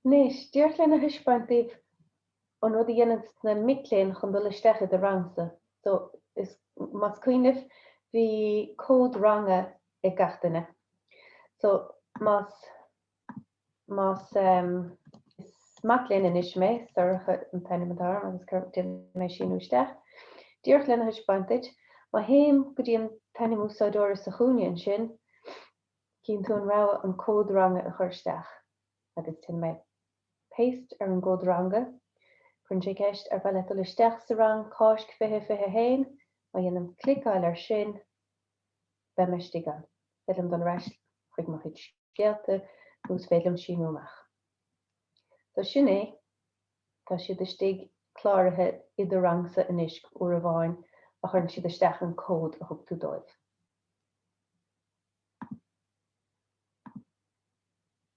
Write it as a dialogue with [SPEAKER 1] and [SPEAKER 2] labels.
[SPEAKER 1] Anois, díreach lena thaispeáint daoibh an rud a dhéanann na mic léinn chun dul isteach i do rangsa. So, is, más cuimhin libh, bhí cód ranga ag gach duine. So, más, más, ehm, is mac léinn anois mé, Sorcha an t-ainm atá orm agus cuir, déanfaidh mé síniú isteach. Díreach lena thaispeáint duit, má théim go dtí an t-ainm úsáideora sa chúinne ansin, Chíonn tú an rogha an cód ranga a chur isteach agus déanfaidh mé paste ar an gcód ranga. Cuireann sé ceist ar mhaith leat dul isteach sa rang Cáisc 2021. Má dhéanaim cliceáil air sin, beidh mé istigh ann. Is féidir liom dul ar ais chuig mo chuid scéalta nó is féidir liom síniú amach. So sin é. Tá siad istigh cláraithe i do rangsa anois uair amháin a chuireann siad isteach an cód a thug tú dóibh.